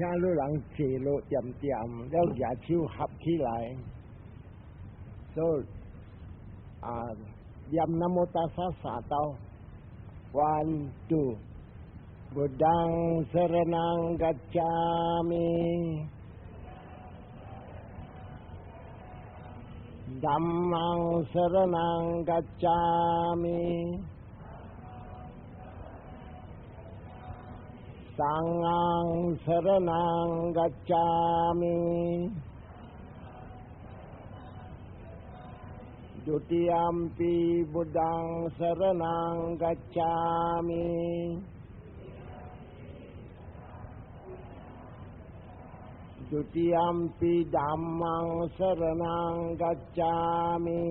請你人坐落恬恬，了舉手合起來，所以啊，念南無達薩三道，one two，Buddhang saranang gacchami，Dhammang saranang gacchami。Sanghang saranang gacchami， Dutiyampi Buddhang saranang gacchami， Dutiyampi Dhammang saranang gacchami。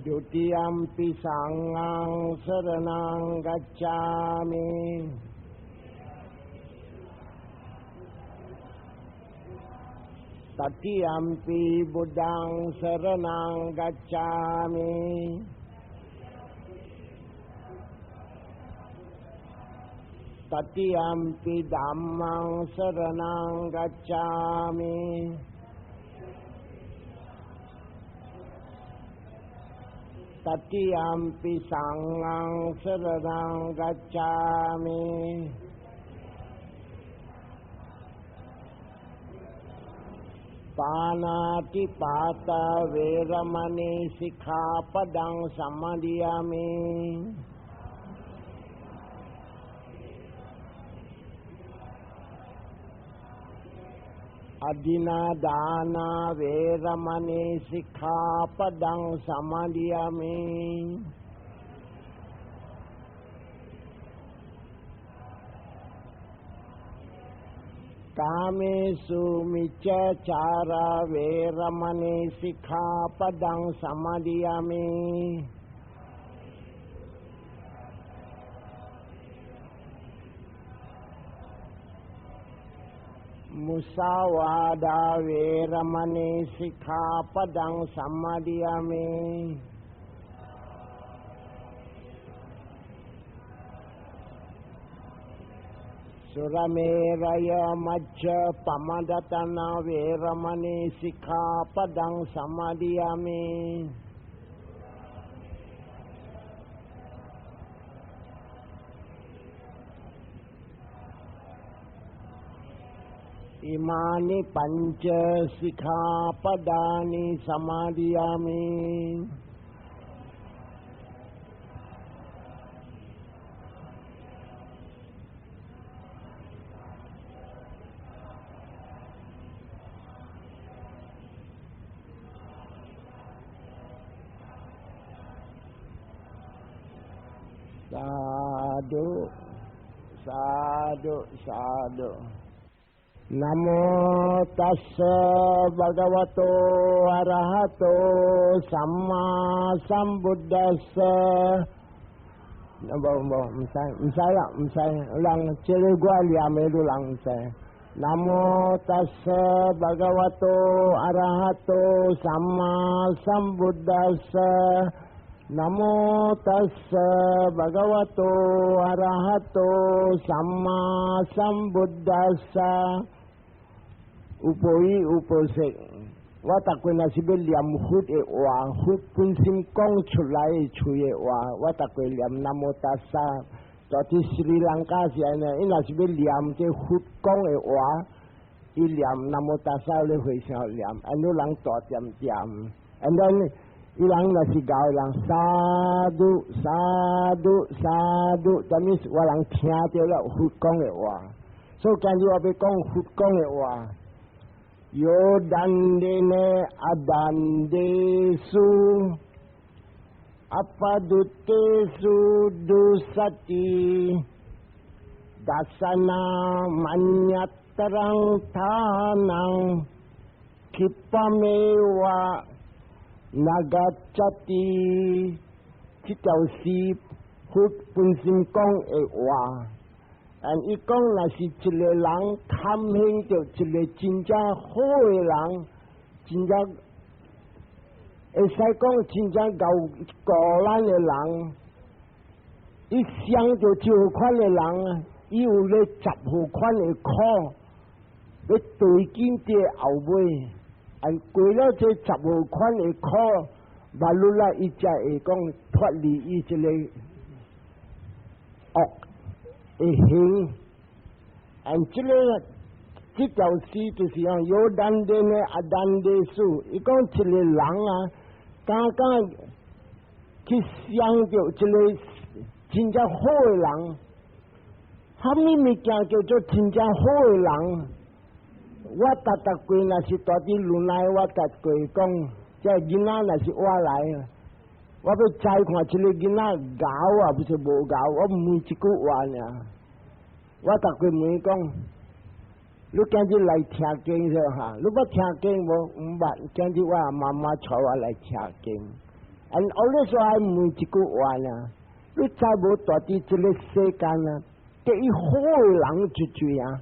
Dutiyampi Sanghang saranang gacchami。 Tatiyampi Buddhang saranang gacchami。 Tatiyampi Dhammang saranang gacchami。 Tatiyampi Sanghang saranang gacchami。 Panatipata veramani sikkhapadang samadiyami。 Adinnadana veramani sikkhapadang samadiyami。 Kamesu miccacara veramani sikkhapadang samadiyami。 Musavada veramani sikkhapadang samadiyami。 Surameraya majjapamadatthana veramani sikkhapadang samadiyami。 Imani panca sikkhapadani samadiyami。 Sadhu sadhu sadhu。 南無tassa bhagavato arahato samma sambuddhassa。無無毋使毋使啦，毋使，人這个我念的都人毋知。南無tassa bhagavato arahato samma sambuddhassa。南無tassa bhagavato arahato samma sambuddhassa。有報應有報識，我逐過若是欲念佛的話，佛本身講出來的喙的話，我逐過念南無達薩。在佇斯里蘭卡是按呢，伊若是欲念這佛講的話，伊念南無達薩咧回向念，按呢人大恬恬，and then 伊人若是𠢕人 sadhu sadhu sadhu，等於我人聽著了佛講的話，所以今日我欲講佛講的話。Yo dandena adandesu appaduttesu dusati dasana maññattarang thanang khippameva nagacchati。這條是佛本身講的話。但伊講，若是一個人堪興著一個真正好的人，真正會使講真正𠢕顧咱的人，伊想著這款的人啊，伊有咧十號款的苦，欲對緊這後尾，按過了這十號款的苦，馬路啦，伊才會講脫離伊這個惡的行。按這個這條詩就是講有掸的阿掸的數，伊講一個人啊，敢敢去想著這個真正好的人，啥物物件叫做真正好的人？我逐逐過若是蹛佇崙內，我逐過講，這囡仔若是我來，我欲知看這個囡仔𠢕啊，抑是無𠢕，我問一句話爾。我逐過問伊講，你今日來聽經是哈？你捌聽經無？毋捌。今日我媽媽帶我來聽經，and 我咧說愛問一句話爾。你知無？蹛佇這個世間啊，第一好的人就濟啊。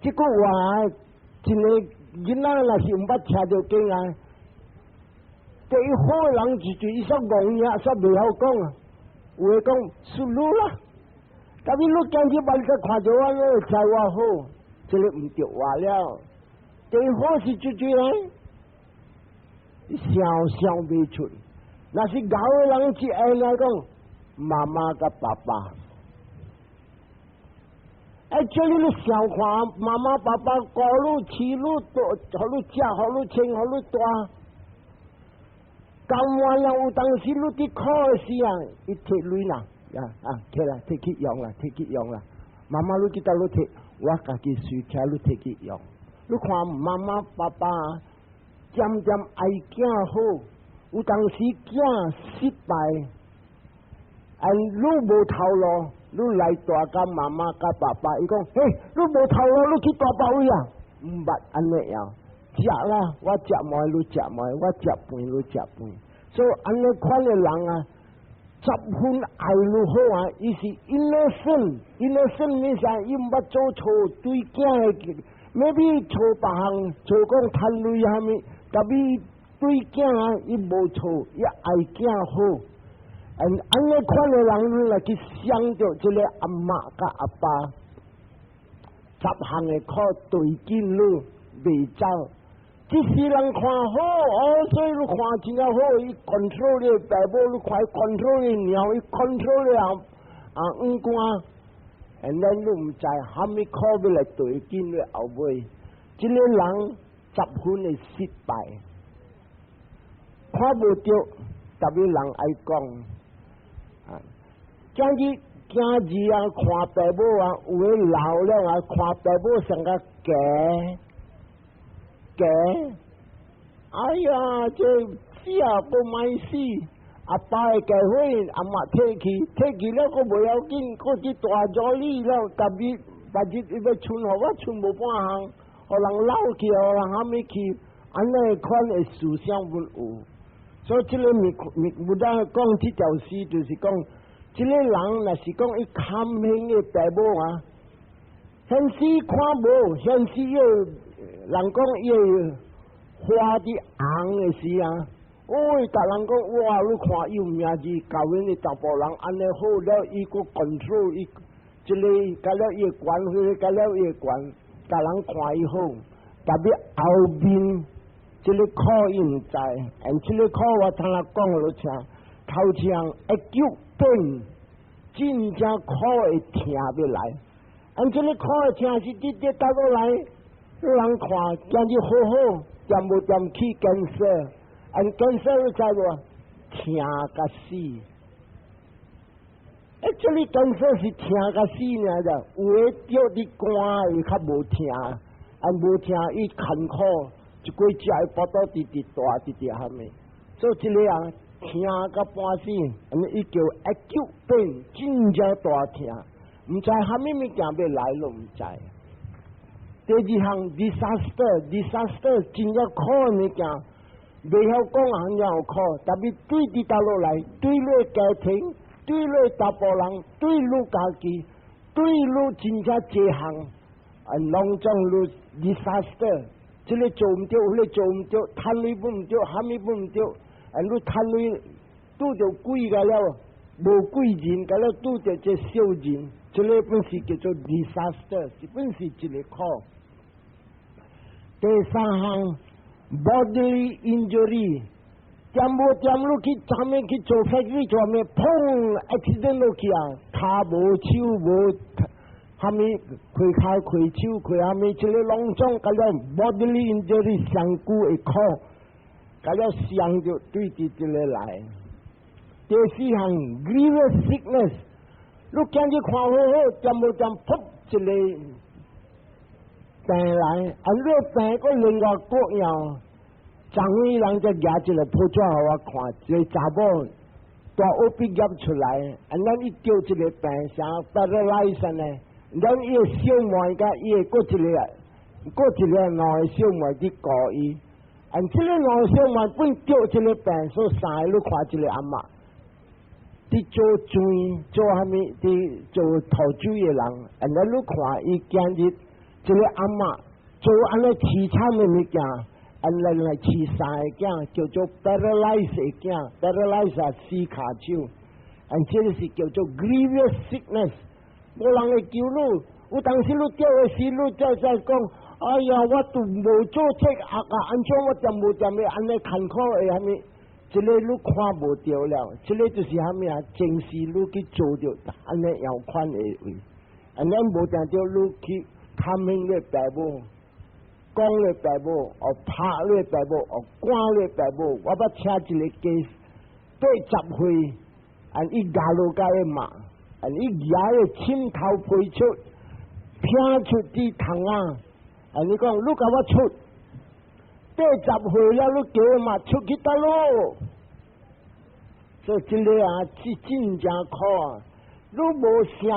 這句話，一個囡仔若是毋捌聽著經啊，第一好的人就濟，伊煞戇影，煞袂曉講啊。有的講是你啦，但是你今日捌個看著我，你會知我好，這個毋對話了。第一好是就濟來，想想袂出。若是𠢕的人，只會來講媽媽佮爸爸。哎，叫你你想看，媽媽爸爸顧你、飼你、大，予你食，予你穿，予你蹛。甘願啊，有當時你佇苦的時啊，伊提鐳啦，啊啊，提啦，提去用啦，提去用啦。媽媽你去佗你提，我家己隨起你提去用。你看媽媽爸爸漸漸愛囝好，有當時囝失敗，啊，你無頭路。你來蹛佮媽媽佮爸爸，伊講，嘿，你無頭路，你去蹛佗位啊？毋捌按呢樣，食啦，我食糜，你食糜，我食飯，你食飯。所以按呢款的人啊，十分愛你好啊，伊是 innocent，innocent 咩啥？伊毋捌做錯對囝的，maybe 錯別項，錯講趁鐳啥物，但是對囝啊，伊無錯，伊愛囝好。按按呢款的人，你來去想著這個阿嬤佮阿爸，十項的苦對緊你袂走，這世人看好，哦，所以你看真正好，伊 control 你爸母，你看伊 control 你娘，伊 control 你啊啊五官，and then 你毋知蝦米苦欲來對緊你後尾，這個人十分的失敗，看無著，特別人愛講。今日囝兒啊，看爸母啊，有的老了啊，看爸母上較假假。哎呀，這死啊，無歹死。阿爸的結婚，阿媽提去，提去了，閣無要緊，閣去大助理了，特別別日伊欲剩予我剩無半項，予人摟去，予人蝦米去，按呢款的思想阮有。所以這個物物無當講這條詩，就是講，這個人若是講伊堪行的爸母啊，現時看無，現時伊人講伊花佇紅的時啊，哦，逐人講哇，你看伊有名字，教阮的查埔人按呢好了，伊閣 control 伊，這個甲了伊會管，彼個甲了伊會管，逐人看伊好，特別後面這個苦伊毋知，and 這個苦我通來講予你聽，頭一項 acute pain，真正苦的疼欲來，and 這個苦的疼是直直搭落來，人看今日好好，掂無掂起 cancer，and cancer 你知無？疼甲死。欸，這裡 cancer 是疼甲死爾咋？有的著佇肝伊較無疼，啊無疼伊艱苦，一過食伊腹肚直直大直直蝦米，所以這個人疼甲半死，按呢伊叫 acute pain，真正大疼，毋知蝦米物件欲來攏毋知。第二項 disaster，disaster 真正苦的物件，袂曉講很有苦，特別對佇佗落來，對你家庭，對你查埔人，對你家己，對你真正這項，啊，攏總你 disaster，這個做毋著，彼個做毋著，趁鐳毋著，蝦米毋著，啊，你趁鐳拄著鬼個了，無貴人，佮了拄著這小人，這个本是叫做 disaster，是本是一个苦。第三項 bodily injury，掂無掂你去啥物去做 factory 做啥物，砰，accident 落去啊，跤無手無，啥物開跤開手開啥物，這个攏總佮了 bodily injury 上久的苦，佮了傷就對佇這个來。第四項 grievous sickness，你今日看好好，掂無掂，噗一个病來，啊，你病閣另外各樣，昨昏人才舉一个報紙予我看，一个查某大學畢業出來，啊，咱伊得一个病，啥 paralyze 呢？咱伊个小妹佮伊个閣一个，閣一个兩个小妹去顧伊，啊，這个兩个小妹本得這个病，所以三个你看這个阿嬤。佇做磚做啥物？佇做塗水的人，按呢你看伊今日這个阿嬤做按呢淒慘的物件，按呢來飼三个囝，叫做 paralyze 的囝，paralyze 死跤手，按這个是叫做 grievous sickness，無人會救你。有當時你得的時，你再再講，哎呀，我都無做這惡啊，按怎我掂無掂的按呢艱苦的啥物？這个你看無著了，這个就是啥物啊？前世你去做著按呢樣款的位，按呢無定著你去探問你爸母，講你爸母，哦拍你爸母，哦趕你爸母。我捌聽一個 case，80歲，按伊咬落甲伊罵，按伊牙的枕頭皮出，拼出佇窗仔，按伊講你共我出。80歲了，你叫伊嘛出去佗落？所以這个啊是真正苦啊！你無想，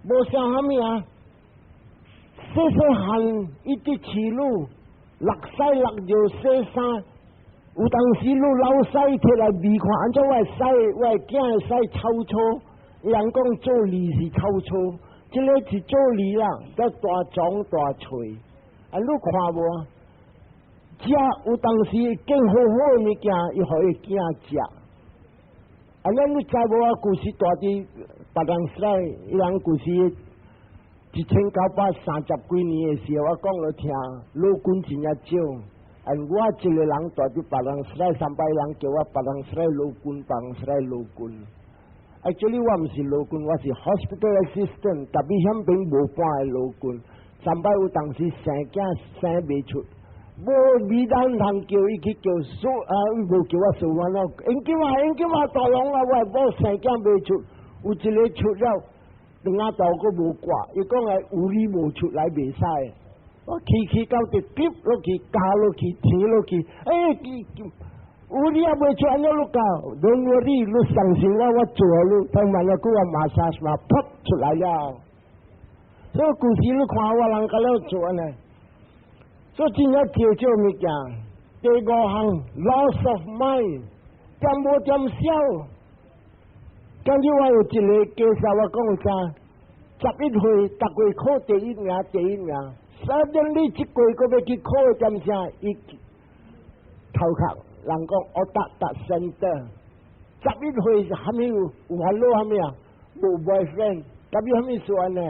無想啥物啊？細細漢伊佇飼你，落屎落尿洗衫，有當時你老屎摕來味看，按怎我的屎，我的囝的屎臭臭，人講做字是臭臭，這个是做字啦，叫大腫大喙，啊，你看無？食有當時見好好的物件，伊予伊囝食。啊，咱你知無啊？舊時住佇別人屎，伊人舊時1930幾年的時候，我講予聽，老君真正少。啊，我一个人住佇別人屎，三擺人叫我別人屎老君，別人屎老君。Actually 我毋是勞軍，我是 hospital assistant，tapi 遐邊無半个勞軍。三擺有當時生囝生袂出。無美人通叫伊去叫蘇啊，伊無叫我蘇完咯。應叫啊，應叫啊，大龍啊，我某生囝袂出，有一个出了，兩下頭閣無掛。伊講來有理無出來袂使。我去去到佇跌落去，加落去，停落去，欸，有理也袂出，按怎你教？Don't worry，你相信我，我做你。他問了句話，馬上嘛噗出來了。所以舊時你看我人佮了做呢。所以真正叫這物件，第五項 loss of mind，掂無掂痟。今日我有一个介紹我講啥？11歲，逐月考第一名，第一名。Suddenly 這個月閣欲去考的點啥？伊頭殼人講烏達達 center。11歲是蝦米有有煩惱蝦米啊？無 boyfriend，tapi 蝦米算呢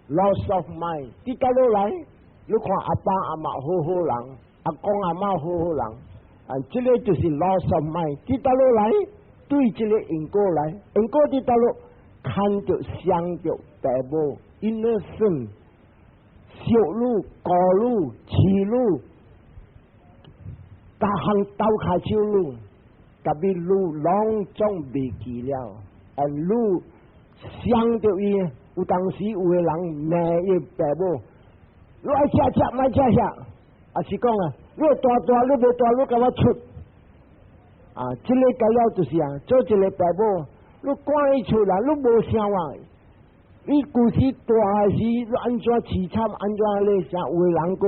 ？Loss of mind，佇佗落來？你看阿爸阿媽好好人，阿公阿媽好好人，啊，這个就是 loss of mind。佇佗落來？對這个因果來，因果佇佗落牽著傷著爸母，innocent，小女、孤女、痴女，逐項鬥跤手女，tapi 女攏總袂記了，啊，女傷著伊，有當時有的人罵伊爸母。你愛食食，莫食食，啊是講啊，你大大你無大，你共我出，啊，這个解了就是啊，做一个爸母，你趕伊出來，你無想啊，你舊時大時，你按怎淒慘，按怎咧啥？有的人閣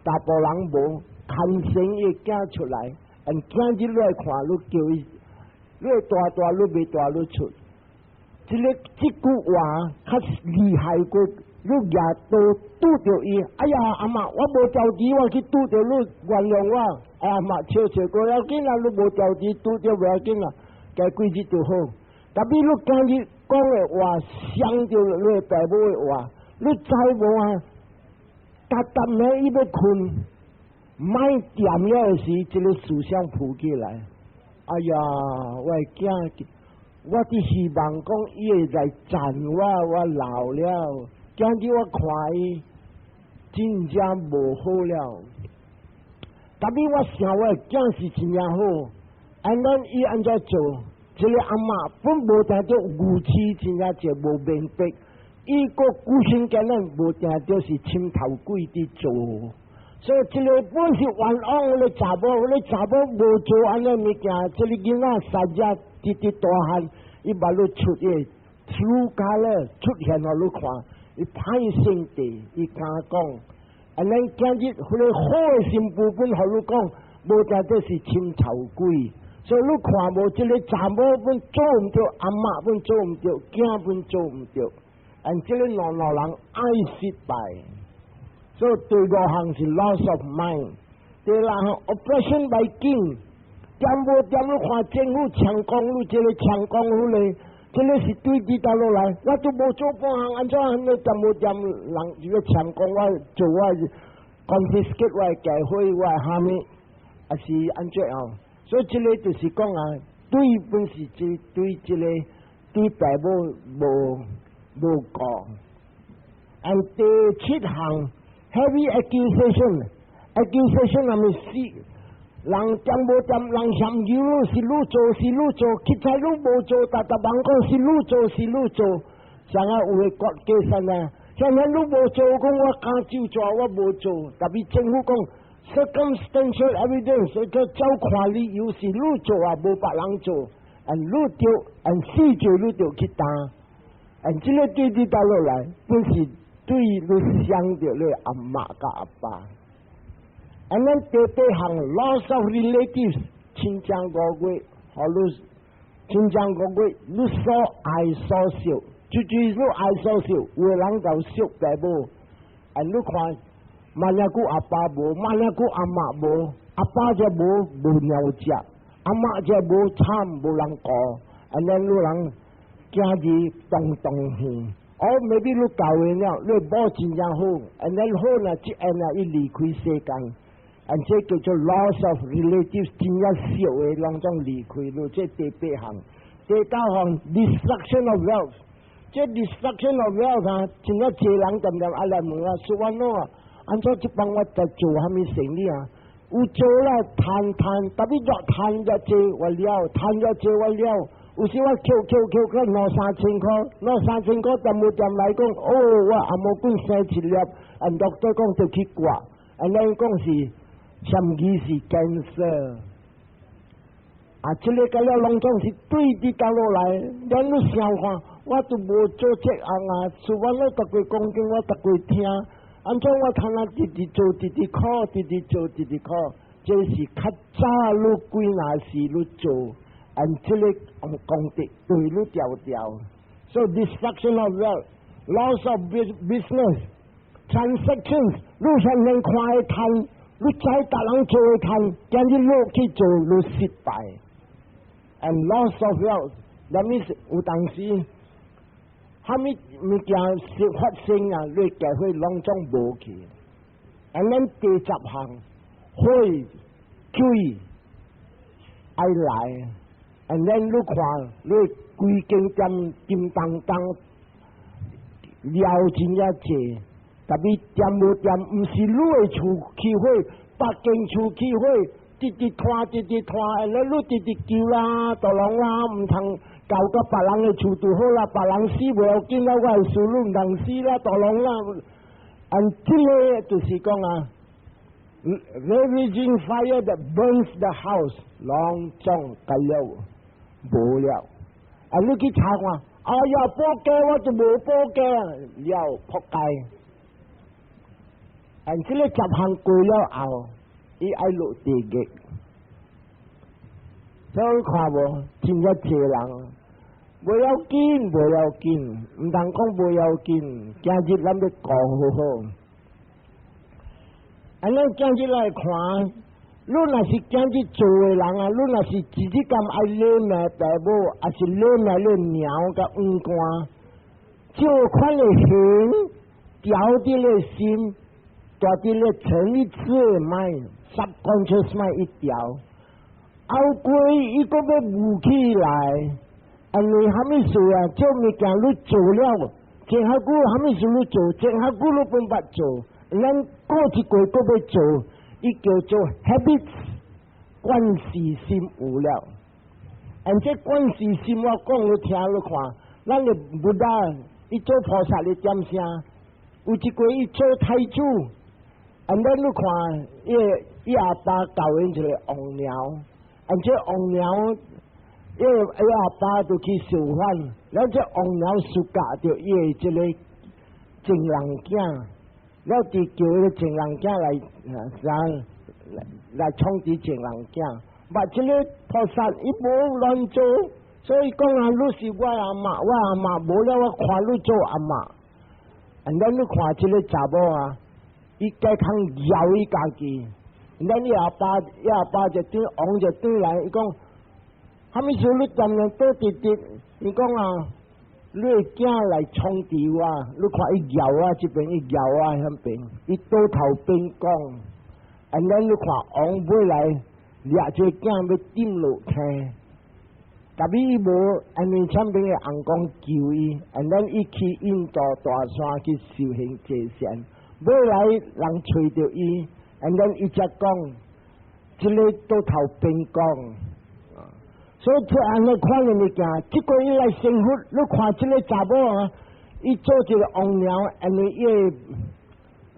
大部人無牽生伊囝出來，按囝日來看，你叫伊，你大大你袂大你出，這个這句話較厲害過。你舉刀拄著伊，哎呀，阿嬤，我無調錢，我去拄著你，原諒我。哎呀，阿嬤笑笑，無要緊啦，你無調錢拄著無要緊啦，過幾日就好。特別你今日講的話，傷著你爸母的話，你知無啊？逐逐暝伊欲睏，莫恬了的時，這个思想浮起來。哎呀，我的囝，我佇希望講伊會來讚我，我老了。今日我看伊真正無好了。特別我想我的囝是真正好，and then 伊按怎做？這个阿嬤本無定著愚痴，真正就無明白。伊閣孤身間咱無定著是滲頭鬼佇做，所以這个本是冤枉我咧查某，我咧查某無做按呢物件，這个囡仔三只直直大漢，伊捌你出個 true color 出現予你看，伊歹性地，伊敢講，按呢今日彼个好的新婦本予你講，無定著是滲頭鬼。所以你看無這个查某本做毋著，阿嬤本做毋著，囝本做毋著。and 這个兩老人愛失敗，所以第五項是 loss of mind，第六項 oppression by king，恬無恬你看政府強講你這个強講你咧，這个是對佇佗落來，我都無做半項，按怎按呢恬無恬人就欲強講我做我 confiscate 我的家伙我的蝦米，還是按怎哦？所以這个就是講啊，對本是這對這个對爸母無。無講，and 第七項 heavy accusation，accusation 係咪是人恬無恬，人嫌疑你是你做是你做，其實你無做，逐逐人講是你做是你做，像啊有的國家上啊，現在你無做，講我敢就做，我無做，特別政府講 circumstantial evidence，叫照看理由是你做啊，無別人做，and 你著，and 死罪你著去擔。and 這个對佇佗落來，本是對你傷著你阿嬤佮阿爸。and 咱第八項 loss of relatives，親情五月，予你親情五月，你所愛所惜，就是你愛所惜，有的人就惜爸母。and 你看，萬一久阿爸無，萬一久阿嬤無，阿爸則無無鳥食，阿嬤則無慘無人顧，and 咱你人。今日動動去，哦，maybe 你教會了，你某真正好，and then 好呢，這樣呢，伊離開世間，and 這叫做 loss of relatives，真正熟的攏總離開你，這第八項。第九項 destruction of wealth，這 destruction of wealth 啊，真正濟人恬恬愛來問啊，說我喏啊，按怎這幫我在做蝦米生意啊？有做了，趁趁，特別若趁越濟我了，趁越濟我了。有時我扣扣扣扣兩三千箍，兩三千箍恬無恬來講，哦，我紅毛棍生一粒，and doctor 講就去割，and 咱講是嫌疑是 cancer。啊，這个個了攏總是對佇佗落來，咱你想看，我都無做這項啊，除我咧逐個講經，我逐個聽，按怎我通啊直直做，直直苦，直直做，直直苦，這是較早你幾若時你做。and 這个功德對你調調，所以 destruction of wealth, loss of business, transactions，你現在看的趁，你知逐人做的趁，今日你去做你失敗，and loss of wealth，that means 有當時，蝦米物件是發生啊，你家伙攏總無去，and 咱第十項，火水愛來。and then 你看，你規間店金當當了真正濟，特別恬無恬，毋是你的厝起火，別間厝起火，直直拖，直直拖，and then 你直直救啦，大龍啦，毋通搞到別人的厝就好啦，別人死袂要緊啦，我的事你毋通死啦，大龍啦。and 這个就是講啊，ravaging fire that burns the house，攏總該了。無了，啊！你去查看，哎呀，保家我就無保家了，仆街。and 這个十項過了後，伊愛落地獄。所以看無，真正濟人，無要緊，無要緊，毋通講無要緊。今日咱欲顧好好，按呢今日來看，你若是今日做的人啊，你若是一日咁愛禮命爸母，抑是禮命你娘佮黃官，這款的行調佇你心，住佇你潛意識的 mind，subconscious mind 一條，後過伊閣欲浮起來，因為蝦米事啊？這物件你做了，前較久蝦米事你做，前較久你攏捌做，咱過一過閣欲做。伊叫做 habits，慣習心有了。而這慣習心我講你聽你看，咱的 Buddha 伊做菩薩的點聲，有一過伊做太子，and then 你看，伊伊阿爸教𪜶一個王鳥，and 這王鳥，伊伊阿爸就去造反，了這王鳥暑假著伊的這個情人囝。了佇叫彼個情人囝來，啥來來創治情人囝。嘛，這個菩薩伊無亂做，所以講啊，你是我阿嬤，我阿嬤無了，我看你做阿嬤。and then 你看這個查某啊，伊該通枵伊家己。and then 伊阿爸，伊阿爸就轉王就轉來，伊講，蝦米事你踮咧倒直直？伊講啊，你的囝來創治我，你看伊枵我這邊，伊枵我彼邊，伊倒頭邊講，and then 你看王尾來掠這個囝欲抌落坑，但伊無，因為前邊的翁公救伊，and then 伊去印度大山去修行坐禪，尾來人揣著伊，and then 伊才講，這個倒頭邊講。所以這按呢款的物件，這個伊來成佛，你看這個查某啊，伊做一個王鳥，因為伊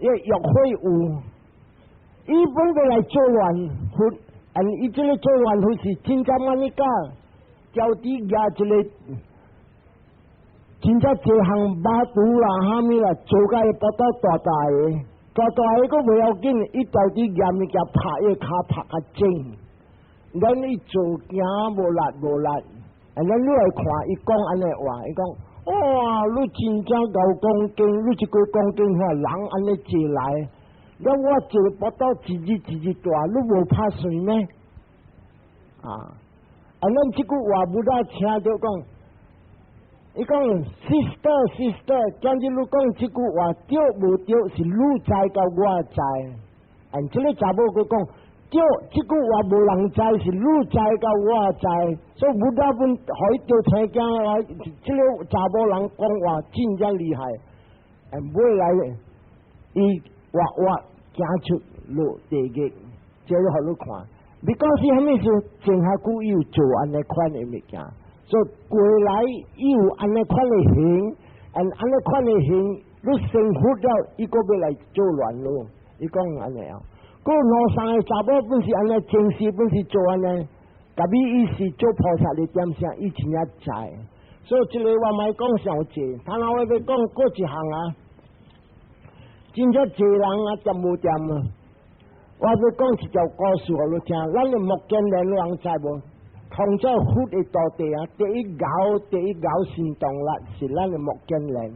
伊欲火有，伊本來來做亂佛，and 伊這個做亂佛是真正按呢講，調佇舉一個真正這項馬肚啦、蝦米啦，做甲伊腹肚大大的，大大的閣袂要緊，伊調佇舉物件拍伊跤拍較正。咱伊做行無力無力，and 咱你來看伊講按呢話，伊講哇，你真正𠢕講經，你這句講經話人按呢坐來，了我一個腹肚一日一日大，你無拍算咩？啊！啊，咱這句話 Buddha 聽著講，伊講 sister sister，今日你講這句話對無對？是你知佮我知，and 這個查某閣講。對，這句話無人知，是你知佮我知，所以 Buddha 本予伊著聽驚來，這個查某人講話真正厲害，尾來伊活活行出落地獄，這個予你看。你講是蝦米事？前較久伊有做按呢款的物件，所以過來伊有按呢款的行，按按呢款的行，你成佛了，伊閣欲來做亂咯。伊講按呢啊。閣兩三個查某本是按呢，前世本是做按呢，特別伊是做菩薩的點聲，伊真正知。所以這個我莫講傷濟，他若我欲講閣一項啊，真正濟人啊，掂無掂啊？我欲講一條故事予你聽，咱的目犍連人知無？創造佛的徒弟啊，第一𠢕第一𠢕神動力是咱的目犍連，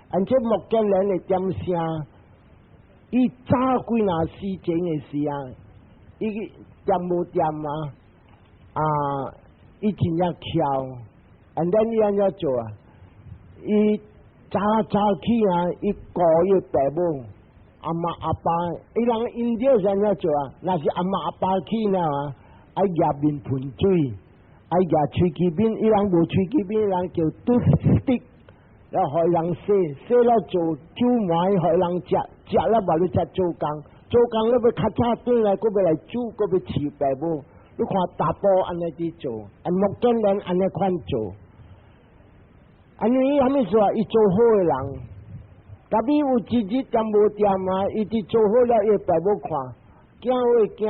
而這目犍連的點聲。伊早幾若死前的時啊，伊掂無掂啊？啊，伊真正巧，and then 伊按怎做啊？伊早早起啊，伊顧伊爸母、阿媽阿爸，伊人因著是按怎做啊？若是阿媽阿爸去了啊，愛舉面盆水，愛舉喙齒面，伊人無喙齒面，伊人叫 toothpick，了予人洗，洗了做酒糜，予人食，食了嘛你才做工，做工了欲較早轉來，閣欲來煮，閣欲飼爸母。你看查埔按呢佇做，啊目犍連按呢款做，按呢伊蝦米事啊？伊做好的人，特別有一日掂無掂啊，伊佇做好了，伊爸母看，囝喂囝，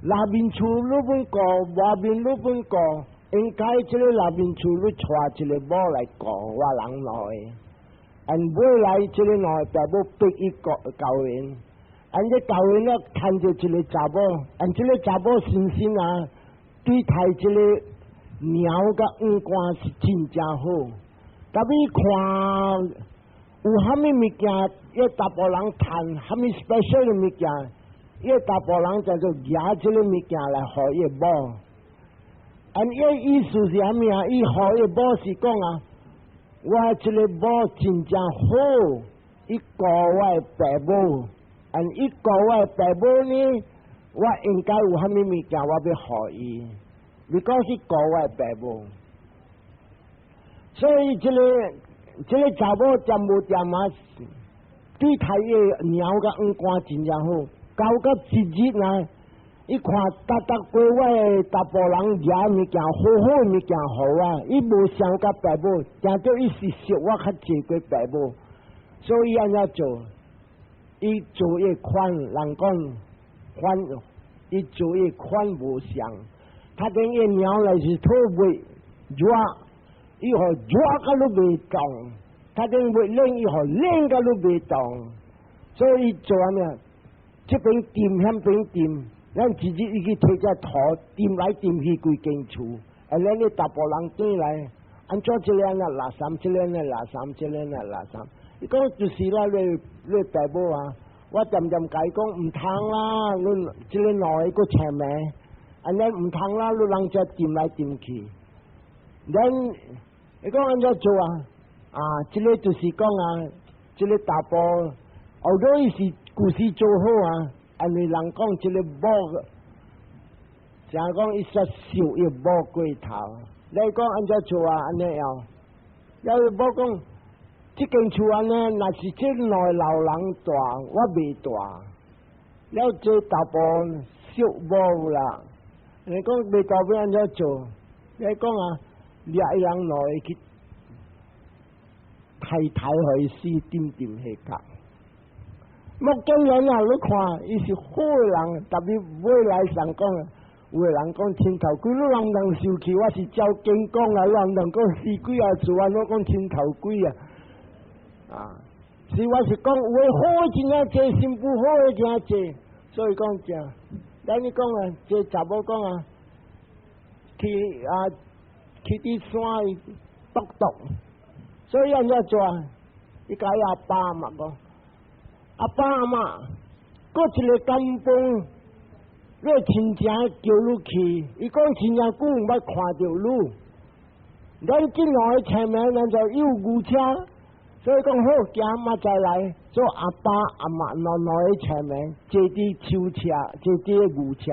內面厝你本顧，外面你本顧，應該這個內面厝你娶一個某來顧我人兩個，and 尾來這個兩個爸母逼伊顧教𪜶。and 這教𪜶了，牽著一個查某，and 這個查某先生啊，對待這個貓佮黃官是真正好。特別看有蝦米物件，伊查埔人趁蝦米 special 的物件，伊個查埔人就做舉這个物件來予伊某。按伊意思是啥物啊？伊予伊某是講啊，我這个某真正好，伊顧我的爸母，按伊顧我的爸母呢，我應該有啥物物件我欲予伊，你講是顧我的爸母，所以這个查某恬無恬啊，對待伊娘佮黃官真正好，到到一日啊，伊看逐逐過我的查埔人舉物件好好物件予我，伊無想佮爸母，定著伊是惜我較濟過爸母，所以按怎做？伊做伊款，人講款，伊做伊款無相，他等伊娘來是討袂熱，伊予熱甲都袂動，他等袂冷，伊予冷甲都袂動，所以伊做啥物？這邊掂，遐邊掂。咱直接伊去提隻土，掂來掂去規間厝，啊，咱咧查埔人轉來，按怎這個按呢垃圾，這個按呢垃圾，這個按呢垃圾。伊講就是啦，你爸母啊，我恬恬共伊講毋通啦，你這个兩个閣請名，按呢毋通啦，你人遮掂來掂去。咱伊講按怎做啊？啊，這个就是講啊，這个查埔，後尾伊是故事做好啊。因為人講這个某，誠講伊煞受伊某過頭。你講按怎做啊？按呢樣，了某講，這間厝按呢，若是這兩个老人蹛，我袂蹛。了這查埔惜某啦，你講袂蹛欲按怎做？你講啊，掠伊人兩个去太太予伊死點點彼角。目犍連啊！你看，伊是好人，特別未來上講，有的人講千頭鬼，你人人受氣，我是照經講啊，人人講死鬼啊，做安怎講千頭鬼啊？啊，是我是講有的好真正濟，心不好的真濟，所以講正。咱你講啊，這查某講啊，去啊去佇山獨獨，所以按怎做啊？伊共伊阿爸阿媽講。阿爸阿媽，閣一个甘榜，你親情叫你去，伊講真正久毋捌看著你。咱這兩个前面，咱就有牛車，所以講好行嘛再來做阿爸阿媽兩兩个前面坐佇手車，坐佇牛車，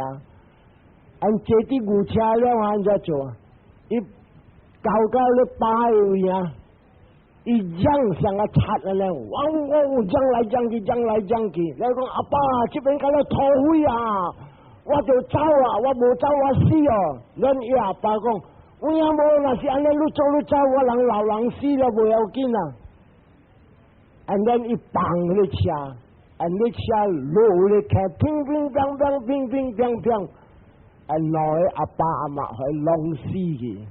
按坐佇牛車了按怎做？伊到到咧巴的位啊！伊嚷像個賊按呢，汪汪嚷來嚷去，嚷來嚷去。你講阿爸，這邊敢若土匪啊！我就走啊，我無走我死哦。咱伊阿爸講，有影無？若是按呢，你做你走，我人老人死了無要緊啊。And then 伊放彼个車，and 彼車落咧開，乒乒乓乓，乒乒乓乓，and 兩个阿爸阿媽予弄死去。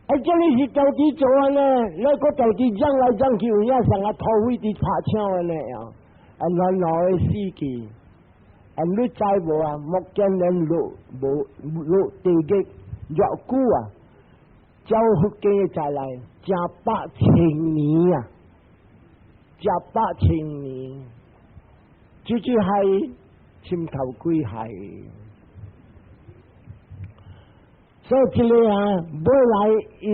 啊！這裡是家己做按呢，你閣家己嚷來嚷去，有影像個土匪佇拍槍按呢啊！啊，兩兩个死去，啊，你知無啊？目犍連落無落地獄偌久啊？照佛經的載來，成百千年啊！成百千年，這就係千頭鬼害。所以這个啊，尾來伊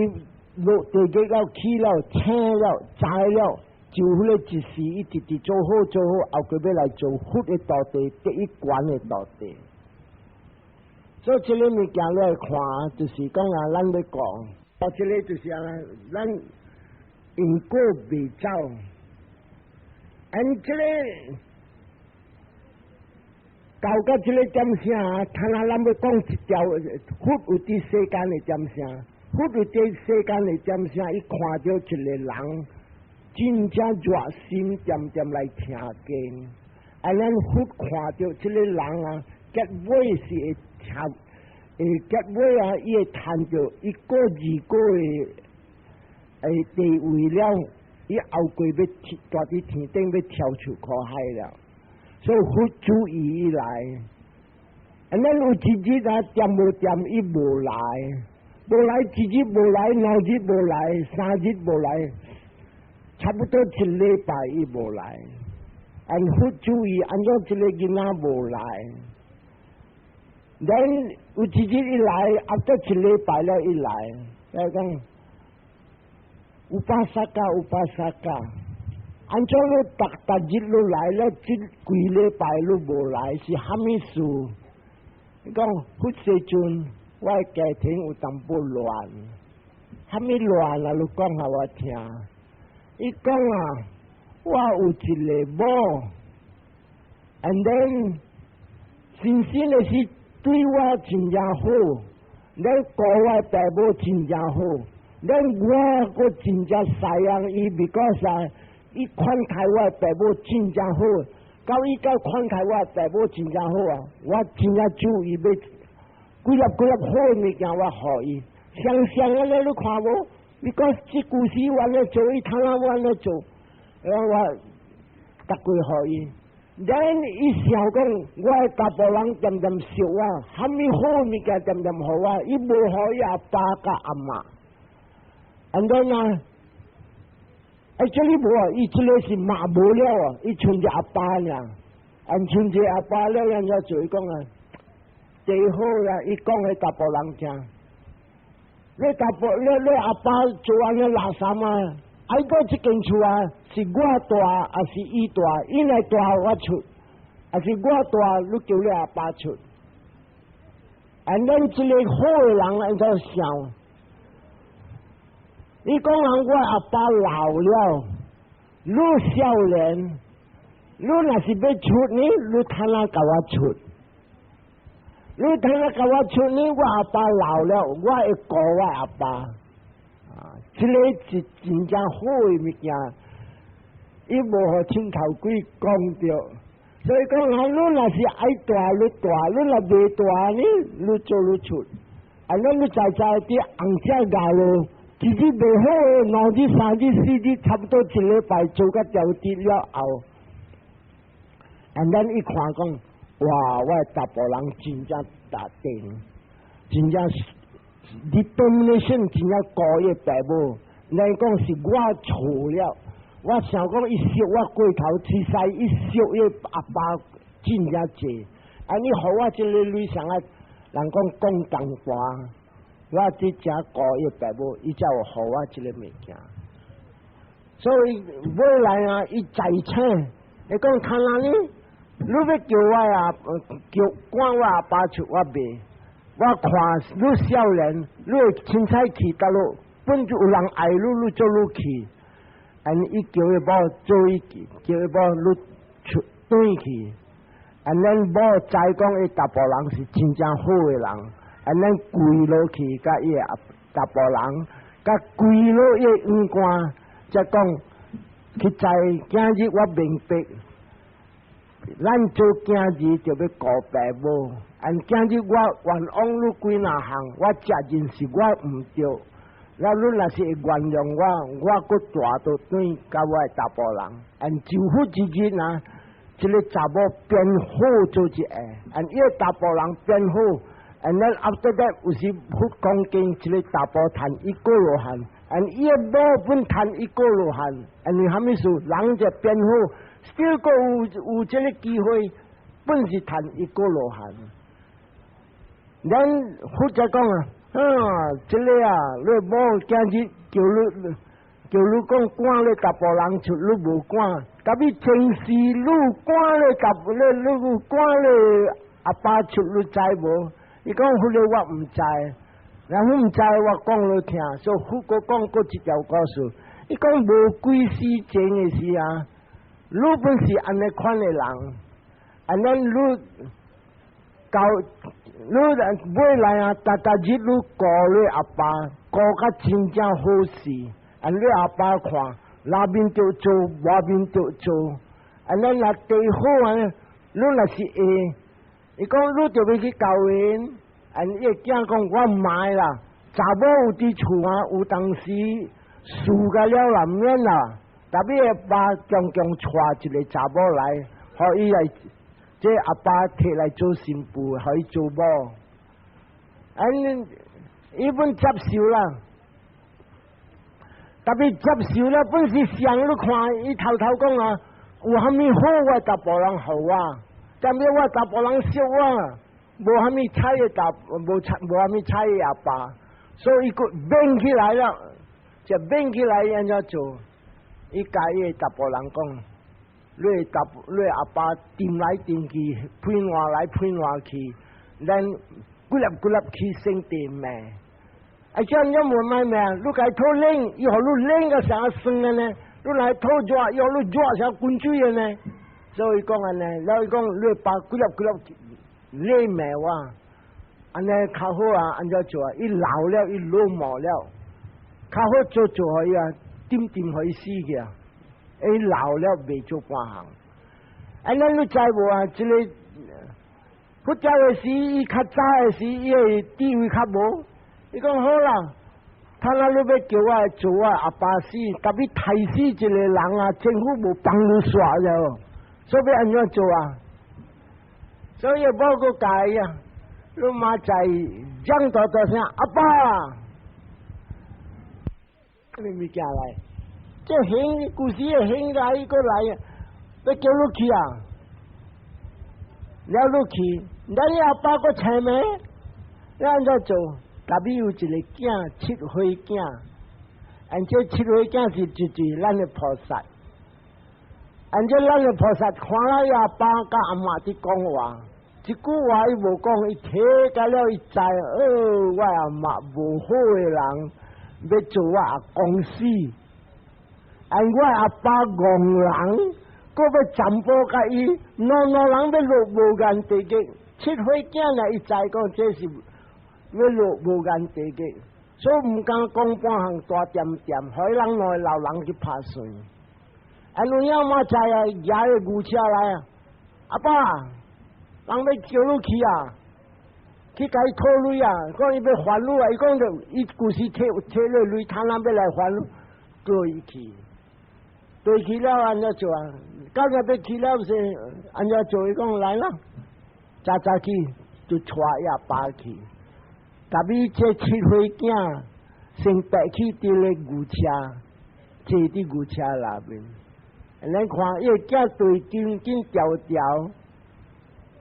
落地獄了，去了，醒了，知了，就彼个一時，伊直直做好做好，後過欲來做佛的徒弟，第一懸的徒弟。所以這个物件你來看，就是講啊，咱欲講，啊，這个就是啊，咱因果未走，按這个。到到這个點啥？睇下咱欲講一條佛有佇世間的點啥？佛有佇世間的點啥？伊看著一个人真正熱心，恬恬來聽經。啊，咱佛看著這个人啊，結尾是會聽，會結尾啊，伊會趁著一個二個的地位了，伊後過欲蹛佇天頂欲跳出苦海了。所以佛注意伊來，啊，咱有一日啊，恬無恬伊無來，無來一日無來，兩日無來，三日無來，差不多一禮拜伊無來。按佛注意，按怎這個囡仔無來？Then 有一日伊來，after 一禮拜了伊來，來講，upāsaka upāsaka，按怎你逐逐日都來了，這幾禮拜都無來，是蝦米事？伊講佛世尊，我的家庭有淡薄亂，蝦米亂啊？你講予我聽。伊講啊，我有一个某，and then 先生的是對我真正好，咱顧我爸母真正好，咱我閣真正 sayang 伊，because 啊，伊款待我爸母真正好，到伊到款待我爸母真正好啊，我真正注意欲幾粒幾粒好的物件我予伊，雙雙按呢你看無？你講這故事我咧做，伊通啊我咧做，然後我逐句予伊。咱伊想講，我的查埔人恬恬錫我，蝦米好物件恬恬予我，伊無予伊阿爸佮阿嬤。And then 啊，actually 無啊，伊這個是媽無了啊，伊賰一阿爸爾，按賰一阿爸了，按怎做？伊講啊，最好啦，伊講予查埔人聽。你查埔，你你阿爸做按呢垃圾啊？愛閣這間厝啊，是我蹛，抑是伊蹛？伊來蹛我出，抑是我蹛，你叫你阿爸出。And then 這個好的人按怎想？你講人我阿爸老了，你少年，你若是欲出呢，你通啊共我出。你通啊共我出呢，我阿爸老了，我會顧我阿爸。啊，這個是真正好的物件，伊無予青頭鬼講著，所以講啊，你若是愛蹛，你蹛；你若袂蹛呢，你做你出。啊，咱你知知佇紅遮咬落，一日袂好的，兩日、三日、四日，差不多一禮拜做甲調佇了後，and then 伊看講，哇！我的查埔人真正沓定，真正 determination 真正顧伊爸母。咱講是我錯了，我想講伊錫我過頭，其實伊錫伊阿爸真正濟。啊，你予我這个女生啊，人講講重話，我佇遮顧伊爸母，伊才有予我這个物件。所以尾來啊，伊再請，伊講看哪呢？你欲叫我啊，叫趕我阿爸出，我袂。我看你少年，你會凊彩去佗落，本就有人愛你，你做你去。And 伊叫伊某做伊，叫伊某你出轉去。And 咱某知講伊查埔人是真正好的人，and 咱跪落去，佮伊的查埔人，佮跪落伊的黄冠，才講去知今日我明白，咱做囝兒就欲顧爸母。按今日我冤枉你幾若項，我責任是我毋對。了你若是會原諒我，我閣蹛倒轉佮我的查埔人。And 就佛一日啊，這个查某變好做一个，and 伊個查埔人變好，and then after that 有時佛講經，這个查埔趁一果羅漢，and 伊个某本趁一果羅漢，and 蝦米事？人就變好，still 閣有這个機會，本是趁一果羅漢。咱佛才講啊，啊，這个啊，你某今日叫你叫你講趕你查埔人出，你無趕，特別前世你趕你查你你趕你阿爸出，你知無？伊講彼个我毋知，然後毋知我講予聽，所以佛閣講閣一條故事。伊講無幾時前的時啊，你本是按呢款的人，按呢你到你尾來啊，逐逐日你顧你阿爸，顧甲真正好勢，按你阿爸看，內面就做，外面就做，按呢若地好啊，你若是會，伊講你就欲去交緣，按伊个囝講我毋愛啦，查某有佇厝啊，有當時輸甲了啦，毋免啦，特別阿爸強強娶一个查某來，予伊來。這阿爸提來做新婦，予伊做某，按伊本接受啦，特別接受了，本是上你看，伊頭頭講啊，有啥物好我查埔人予我，但欲我查埔人惜我，無啥物彩的查，無彩無啥物彩的阿爸，所以伊閣變起來了，就變起來按怎做？伊共伊的查埔人講，你查你阿爸掂來掂去，噴換來噴換去，咱幾粒幾粒去生地命。啊，這樣無賣命，你共伊討冷，伊予你冷甲成酸的呢？你來討熱，伊予你熱成滾水的呢？所以講按呢，了伊講你爸幾粒幾粒你罵我，按呢較好啊，按怎做啊？伊老了，伊老毛了，較好做做予伊啊，點點予伊死去啊！伊老了袂做半項。按呢你知無啊？這个佛教的時，伊較早的時，伊的智慧較無。伊講好啦，他若你欲叫我做我阿爸死，特別刣死一個人啊，政府無放你煞了，所以欲按怎做啊？所以某閣教伊啊，你媽在講大大聲，阿爸，你物件來，這興舊時的興來閣來，欲叫你去啊，了你去，那你阿爸閣請咩？你按怎做？特別有一個囝，七歲囝，按這七歲囝是就是咱的菩薩，按這咱的菩薩看了伊阿爸佮阿媽佇講話，一句話伊無講，伊聽甲了伊知，哦，我阿媽無好的人，欲做我阿公死，按我阿爸戇人，閣欲占卜共伊，兩兩人欲落無間地獄，七歲囝呢，伊知講這是欲落無間地獄，所以毋敢講半項大點點，予人兩个老人去拍算。啊，有影嘛知啊，舉个牛車來啊，阿爸，人欲叫你去啊，去共伊討鐳啊，講伊欲還你啊，伊講著伊舊時提提了鐳，他人欲來還你，叫伊去，對去了按怎做啊？到若欲去了時，按怎做？伊講來啦，早早去就帶伊阿爸去。特別這七歲囝先爬去佇咧牛車，坐佇牛車內面。咱看伊个囝對緊緊條條，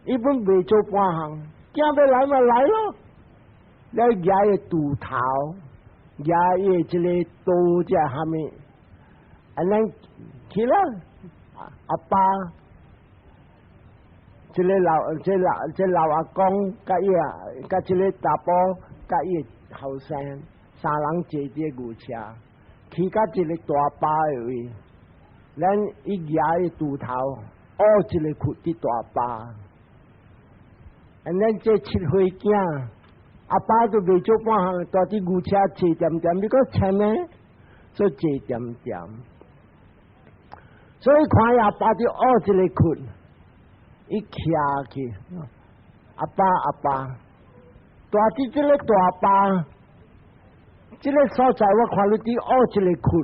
伊本袂做半項，囝欲來嘛來咯。來舉个鋤頭，舉伊這個刀這蝦米，啊，咱去啦，阿爸。這个老、這老、這老阿公，佮伊啊，佮這个查埔，佮伊後生，三人坐佇牛車，去到一个大壩的位，咱伊舉个鋤頭，挖一个窟佇大壩。啊，咱這七歲囝，阿爸都袂做半項，蹛佇牛車坐恬恬，你講請咩？所以坐恬恬，所以看伊阿爸佇挖一个窟。伊徛去，阿爸阿爸，蹛佇這个大壩，這个所在我看你佇挖一个窟，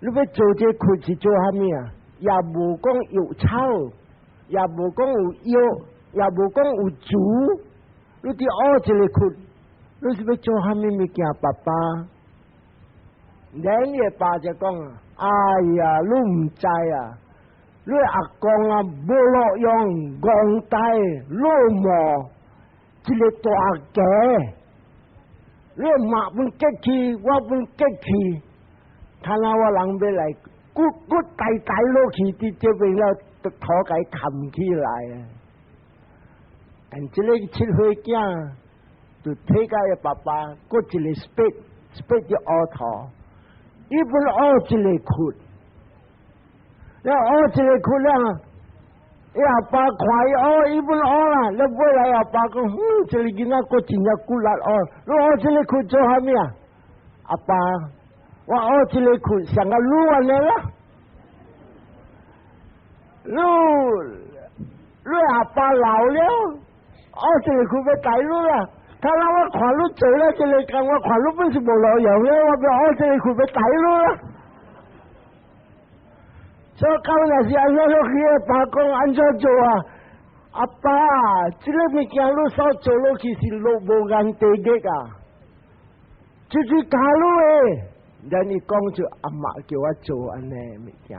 你欲做這个窟是做蝦米啊？也無講有草，也無講有藥，也無講有竹，你佇挖一个窟，你是欲做蝦米物件？爸爸，恁个爸就講，哎呀，你毋知啊！你阿公啊，無路用，戇呆老毛，一个大家，你媽本激氣，我本激氣，睇下我人欲來，骨骨大大落去，佇這邊了，土共伊冚起來啊！按這个七歲囝就提共伊爸爸，閣一个 spade，spade 就挖土，伊本挖一个窟。了挖一个窟了，伊阿爸看伊挖，伊本挖啦，了尾來阿爸講，嗯，這个囡仔閣真正骨力挖，你挖這个窟做蝦米啊？阿爸，我挖這个窟像個鹿按呢啦，你你阿爸老了，挖這个窟欲帶你啦。他讓我看你做了這个工，我看你本是無路用了，我欲挖這个窟欲帶你啦。所以到若是按怎落去，爸講按怎做啊？阿爸，這个物件你所做落去是落無間地獄啊！就是教你的，咱伊講就阿媽叫我做按呢物件。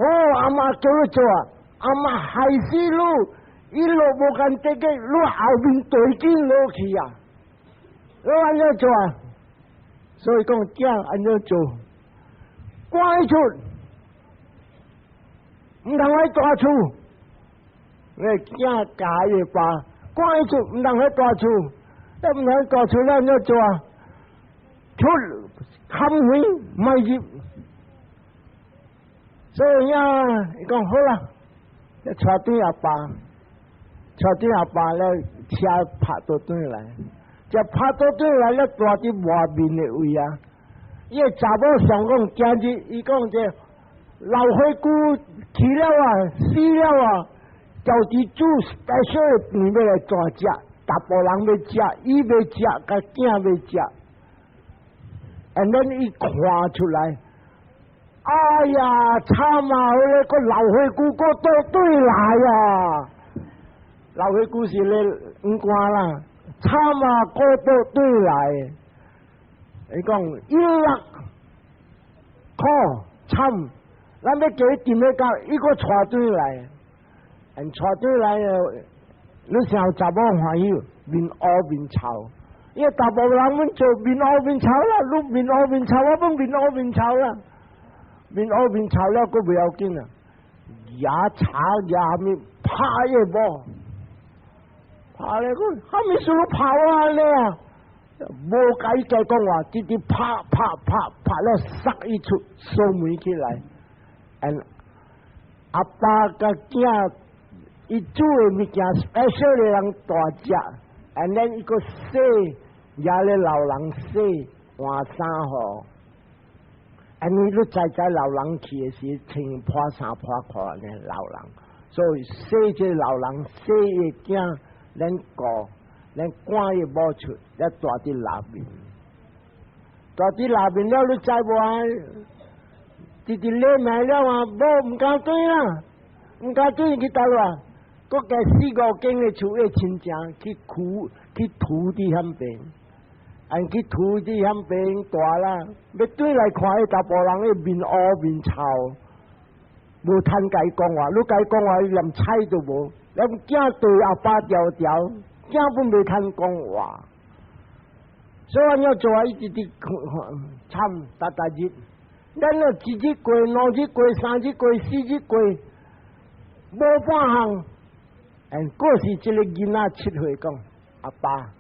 哦，阿媽叫你做啊，阿媽害死你，伊落無間得嘅，你後面對緊落去啊！你按怎做啊？所以講囝按怎做？趕伊出，毋通喺大厝。你囝教伊爸，趕伊出，毋通喺大厝，你毋通大厝，你按怎做啊？出坎位莫入。所以呀，伊講好啦，你帶轉阿爸，帶轉阿爸咧，車拍倒轉來，就拍倒轉來咧，蹛佇外面的位啊。伊個查某上講今日，伊講這老歲姑去了啊，死了啊，家己煮 special 的飯欲來大食，查埔人欲食，伊欲食，共囝欲食，and then 伊看出來。哎呀，慘啊！彼個老歲姑閣倒轉來啊！老歲姑是咧五官啦，慘啊！閣倒轉來，伊講一六苦慘，咱欲叫伊踮咧到，伊閣帶轉來，帶轉來，你想查某歡喜，面烏面臭，因為大部分人阮做面烏面臭啦，你面烏面臭，我攏面烏面臭啦。面烏面臭了，閣袂要緊啊！牙擦牙面拍伊某，拍咧講，啥物事攏拍我按呢啊？無共伊再講話，直直拍拍拍拍了，殺伊出鎖門起來。And 阿爸佮囝，伊煮的物件 special 的人大食，and then 伊閣洗，也咧老人洗換衫予。按呢你知知老人去的時，穿破衫破褲呢老人，所以洗這老人洗伊囝，咱顧，咱趕伊某出，咧蹛佇內面，蹛佇內面了，你知無啊？直直禮命了啊，某毋敢轉啊，毋敢轉去佗落啊？閣加四五間的厝的親情去苦去屠佇遐邊。按去屠佇遐邊大啦，欲轉來看彼查埔人的面烏面臭，無通共伊講話，你共伊講話，伊連睬都無。連囝對阿爸條條，囝本袂通講話。所以按怎做啊？伊直直慘，逐逐日，咱若一日過，兩日過，三日過，四日過，無半項。嗯，閣是這个囡仔7歲講，阿爸。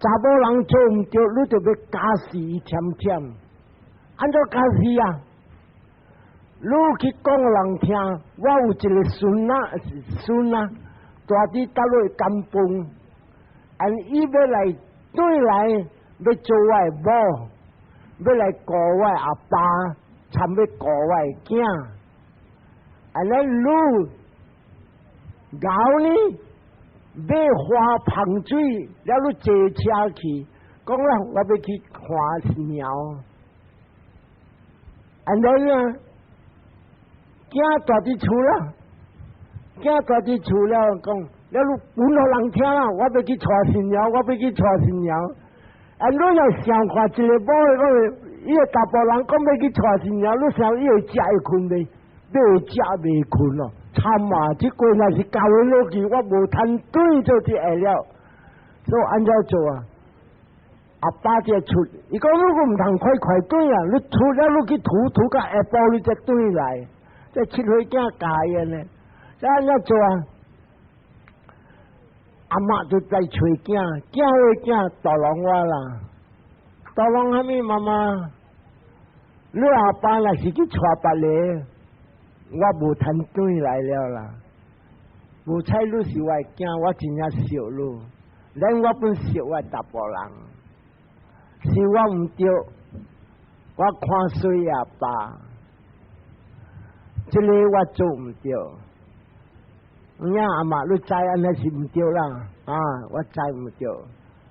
查某人做毋著，你就欲加持伊添添。按怎加持啊？你去講人聽，我有一个孫仔，孫仔，蹛佇佗落甘榜，and 伊欲來轉來，欲做我的某，欲來顧我的阿爸，參欲顧我的囝。按呢你𠢕呢？買花捧水，了你坐車去，講啦，我欲去看新娘。按呢啊，囝蹛佇厝啦，囝蹛佇厝了，講了你講予人聽啦，我欲去娶新娘，我欲去娶新娘。啊，你若想看一个某的講，伊个查埔人講欲去娶新娘，你想伊會食會睏袂？欲會食袂睏咯。慘啊！這過若是交落去，我無通轉做這下了。所以按怎做啊？阿爸這出，伊講你閣毋通快快轉啊！你出了你去塗塗到下晡你才轉來，這7歲囝教的呢。這按怎做啊？阿媽就在揣囝，囝的囝逗弄我啦，逗弄啥物媽媽？你阿爸若是去娶別个，我無通轉來了啦。無彩你是我的囝，我真正惜你。連我本惜我查埔人，是我毋著，我看衰阿爸，這个我做毋著。有影阿媽，你知按呢是毋著啦，啊，我知毋著。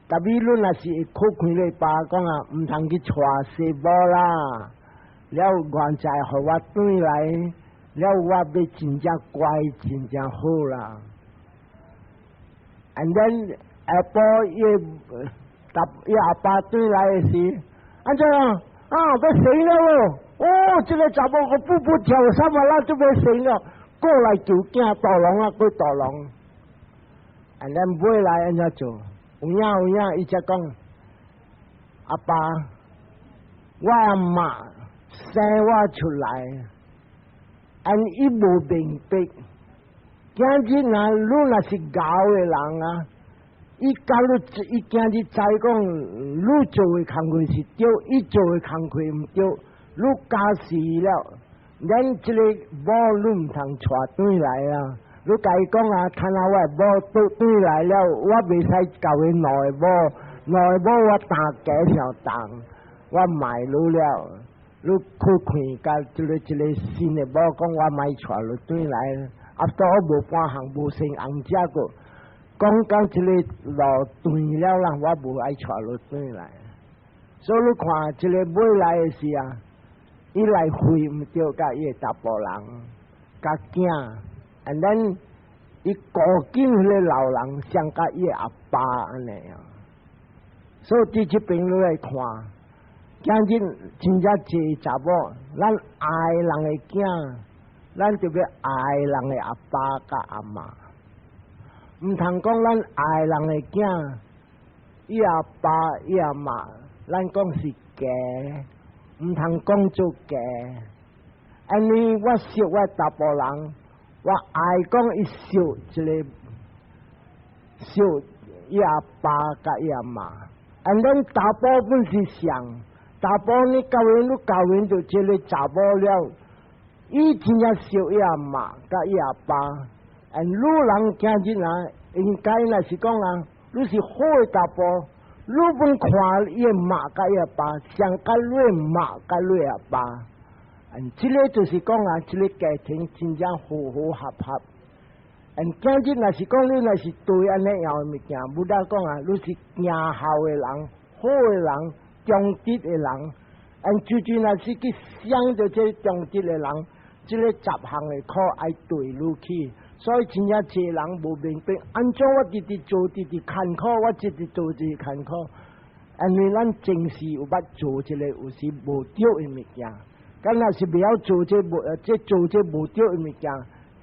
特別你若是會苦勸你爸講啊，毋通去娶細某啦，了原在予我轉來，了我欲真正乖，真正好啦。And then 下晡伊搭伊阿爸轉來的時，按怎啊？啊，欲死了哦！哦，這个查某個步步跳三啊，咱就欲死了，過來救囝大龍啊，過大龍。And then 尾來按怎做？有影有影，伊才講，阿爸，我阿媽生我出來，and 伊無明白。今日啊，你若是𠢕的人啊，伊教你，伊今日知講，你做的工課是對，伊做的工課毋對，你教死了，咱這个某你毋通帶轉來啊！你共伊講啊，趁啊我的某倒轉來了，我袂使交伊兩个某，兩个某我擔家上重，我賣你了，你去看共這个這个新的某講，我莫帶你轉來。啊，都我無半項無生紅食過，講講這个路斷了啦，我無愛帶你轉來。所以你看，這个尾來的時啊，伊來會毋著佮伊的查埔人、佮囝，and then 伊顧緊彼个老人，像佮伊的阿爸按呢啊。所以佇這邊你來看，今日真正濟查某，咱愛人的囝，咱就欲愛人的阿爸佮阿媽，毋通講咱愛人的囝，伊阿爸伊阿媽，咱講是假，毋通講做假。因為我識我查埔人，我愛講伊惜一个惜伊阿爸佮伊阿媽。And 咱查埔本是上，查埔你教𪜶，你教𪜶就這个查某了。伊真正惜伊阿媽佮伊阿爸，and 女人今日啊，應該若是講啊，你是好的查埔，你本看伊的媽佮伊阿爸，上佮你的媽佮你阿爸，and 這个就是講啊，這个家庭真正和和合合。And 今日若是講你若是對按呢樣的物件，Buddha 講啊，你是行孝的人，好的人，忠直的人，and 就算若是去想著這忠直的人，這个十項的苦愛對你去，所以真正濟人無明白，按怎我直直做直直艱苦，我直直做直直艱苦，因為咱前世有捌做這个有時無對的物件，敢若是袂曉做這無，這做這無對的物件，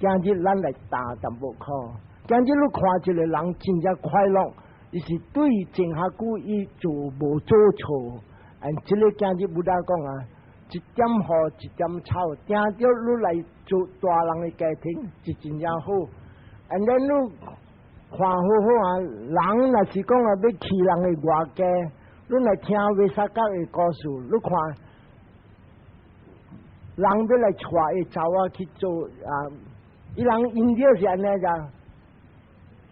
今日咱來擔淡薄苦。今日你看一个人真正快樂，伊是對前較久伊做無做錯，and 這个今日 Buddha 講啊，一點雨一點草，定著你來做大人的家庭是真正好。And then 你看好好啊，人若是講啊欲去人的外家，你來聽彌薩角的故事，你看人欲來帶伊查某去做啊，伊人因著是按呢咋？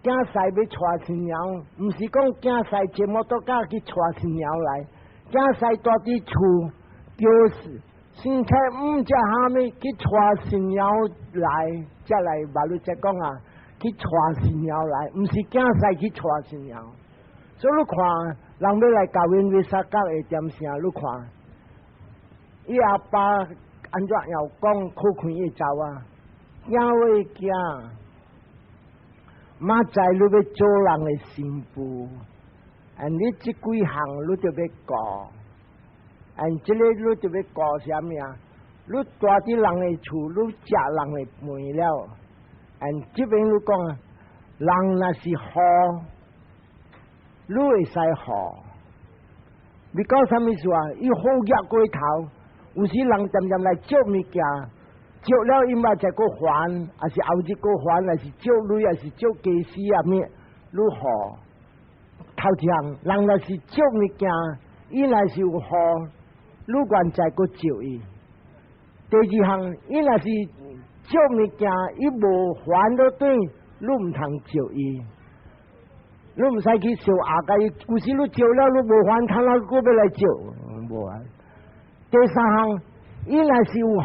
囝婿欲帶新娘，毋是講囝婿坐摩托車去帶新娘來，囝婿蹛佇厝。就是先開毋食蝦米去帶新娘來，才來馬路才講啊，去帶新娘來，毋是囝婿去帶新娘。所以你看，人欲來教𪜶彌薩角的點聲，你看，伊阿爸按怎樣講苦看伊查某啊？囝喂囝，明仔載你欲做人的新婦，and 你這幾項你就欲顧。And 這个你就欲顧啥物啊？你蹛佇人的厝，你食人的飯了。And 這邊你講啊，人若是予，你會使予。你講啥物事啊？伊好額過頭，有時人漸漸來借物件，借了伊嘛再閣還，還是後日閣還，還是借鐳，還是借家私啊物，你予。頭一項，人若是借物件，伊若是有予，你願再閣借伊。第二項，伊若是借物件，伊無還倒轉，你毋通借伊。你毋使去相壓共伊，有時你借了你無還，他哪閣欲來借？無啊。第三項，伊若是有予，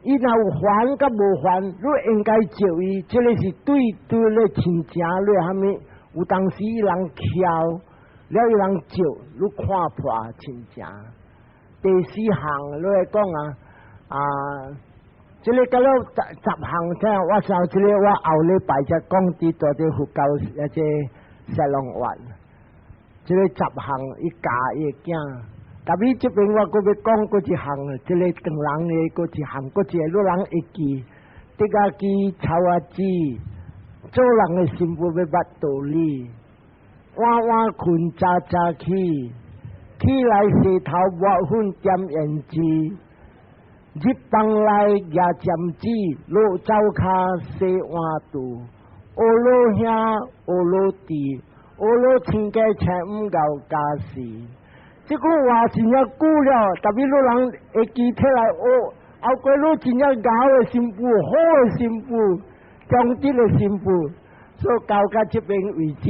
伊若有還佮無還，你應該借伊。這个是對對你親情，你蝦米？有當時伊人徼，了伊人借，你看破親情。第四項，你來講啊啊，這个到了十十項，聽我上這个我後禮拜才講佇蹛佇佛教抑這沙龍院，這个十項伊教伊的囝，特別這邊我閣欲講閣一項，這个唐人的閣一項，閣一個汝人會記，竹仔枝草仔子，做人的新婦欲捌道理，晚晚睏早早起，起來洗頭抹粉點胭脂，入房內舉針子，落灶跤洗碗櫥，學老兄學老弟，學老親家請毋𠢕家事。這句話真正久了，特別汝人會記起來學，後過汝真正𠢕的新婦，好的新婦，忠直的新婦，所以到到這邊為止。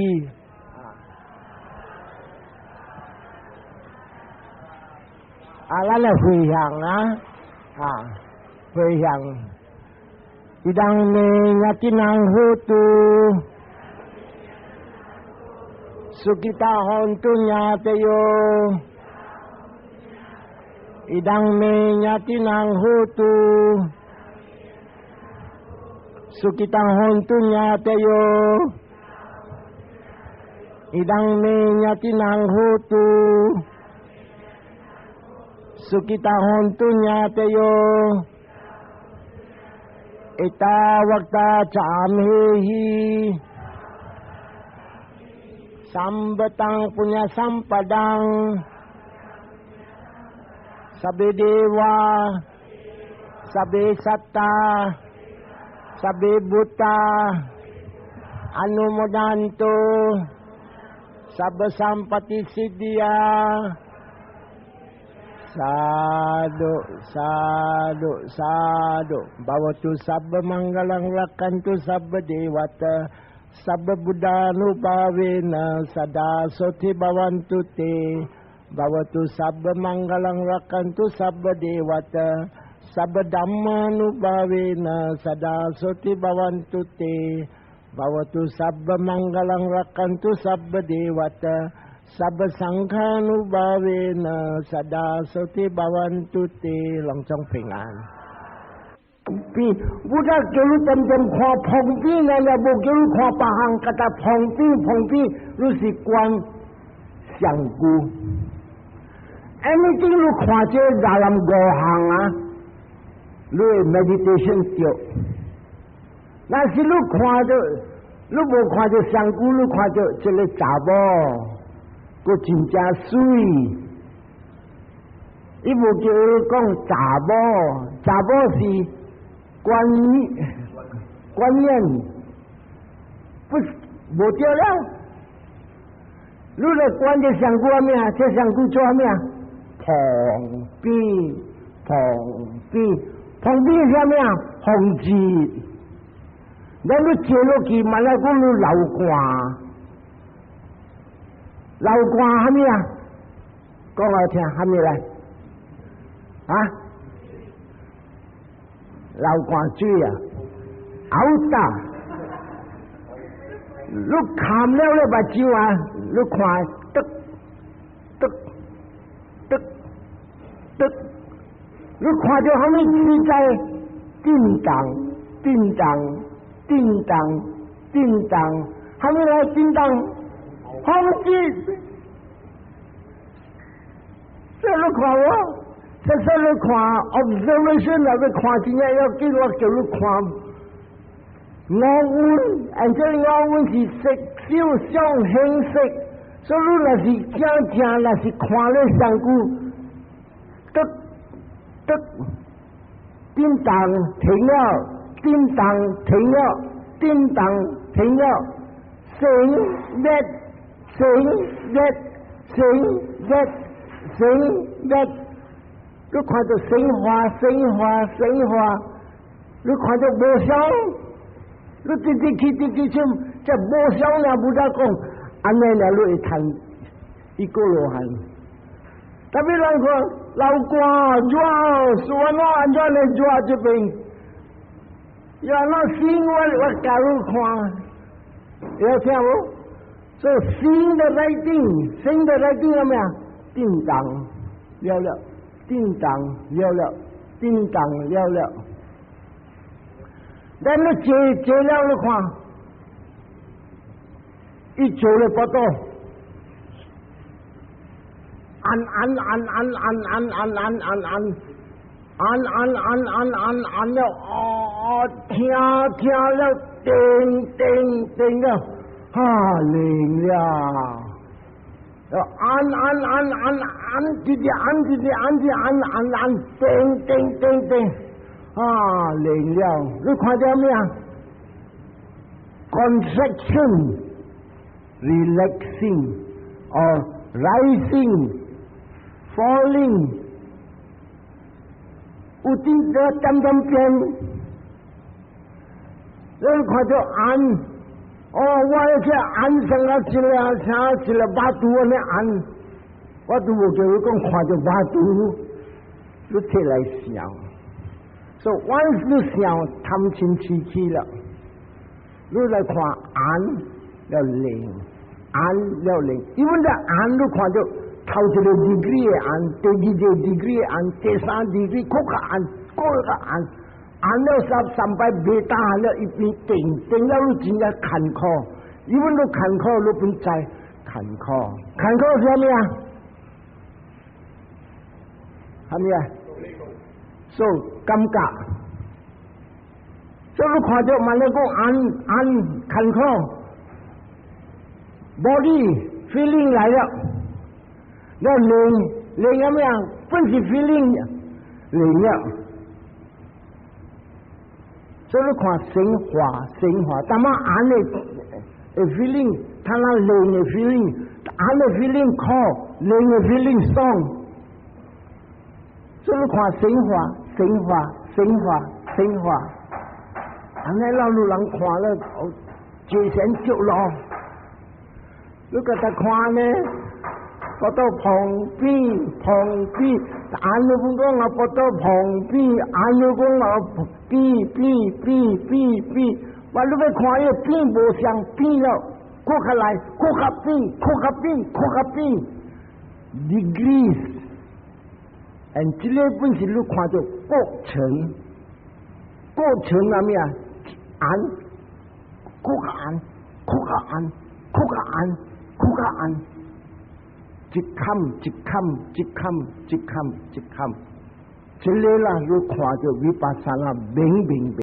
啊，咱來回向啊，啊，回向，伊當呢雅蒂那好度，สุขิตา หนตุ ญาตโย อิทังเม ญาตีนัง โหตุ สุขิตา หนตุ ญาตโย อิทังเม ญาตีนัง โหตุ สุขิตา หนตุ ญาตโย เอตาวตา จะ อมเหหิ สัมปตัง ปุญญสัมปดัง สัพเพเทวา สัพเพสัตตา สัพเพบุตตา อนุโมทันตุ สัพพสัมปติสิทธิยา สาธุสาธุสาธุ ภวตุสัพพมังคลัง รักขันตุสัพพเทวตา สัพพพุทธานุภาเวนะ สดาโสติภวันตุเต ภวตุสัพพมังคลัง รักขันตุสัพพเทวตา สัพพธัมมานุภาเวนะ สดาโสติภวันตุเต ภวตุสัพพมังคลัง รักขันตุสัพพเทวตา สัพพสังฆานุภาเวนะ สดาโสติภวันตุเต 攏總平安。邊，我才叫你點點看旁邊啊，若無叫你看別項，佮他旁邊旁邊，你是觀相顧。Anything 你看這廿五項啊，你 meditation 對。若是你看著，你無看著相顧，你看著這个查某，閣真正媠。伊無叫你講查某，查某是觀觀念，不無對了。你來觀這身軀啥物啊？這身軀做啥物啊？旁邊，旁邊，旁邊是啥物啊？風節。咱你坐落去，嘛來講你流汗，流汗啥物啊？講來聽，啥物來？啊？流汗水啊，嘔打。你看了你目睭啊，你看，得得得得，你看著啥物水在叮當叮當叮當叮當，啥物來叮當？風節。這你看無？這說你看 observation 來要看真正要緊，我叫你看五蘊，按這五蘊是色、受、想、行、識，所以你若是正正，若是看咧身軀，得得叮當停了，叮當停了，叮當停了，生滅生滅生滅生滅，你看著生化生化生化，你看著無想，你直直去直直想，這無想了，無得講，按呢爾你會趁一個羅漢。特別人看流汗熱，是安怎按怎來熱這邊？要那心我教你看，有聽無？所以新的 writing，新的 writing 有沒有？叮當了了，叮當了了，叮當了了。咱你坐坐了你看，伊做了不多。按按按按按按按按按按按按按按按按了，哦，聽聽了，定定定了，啊，靈了。按按按按按，直直按直直按直按按按，定定定定，啊，靈了！你看到咩啊？Contraction, relaxing, or rising, falling，有點點點點變，你看到按。哦，我這按上啊，一個啥一個肉肚按呢按，我都無叫你講看著肉肚，你摕來想。So once 你想貪嗔痴起了，你來看按了靈，按了靈，因為這按你看著頭一個 degree 的按，第二個 degree 的按，第三 degree 閣較按，閣較按。按了三三擺袂打了，伊變定定了，你真正艱苦。因為你艱苦，你本知艱苦。艱苦是啥物啊？啥物啊？So 感覺。所以你看著嘛，你講按按艱苦，body feeling 來了，了靈靈啥物啊？本是 feeling 靈了。所以你看生化生化，但嘛按的 feeling，他那靈的 feeling，按的 feeling 苦，靈的 feeling 爽。所以你看生化生化生化生化，按呢老路人看了，精神足咯。你給他看呢？腹肚膨扁膨扁，按你講啊，腹肚膨扁，按你講啊，扁扁扁扁扁，我你欲看伊扁無相扁了，閣較來，閣較扁，閣較扁，閣較扁，degrees，and 這個本是你看著過程，過程啊咩啊？按，閣較按，閣較按，閣較按，閣較按。一坎一坎一坎一坎一坎，這個啦，你看著 vipassana 明明白。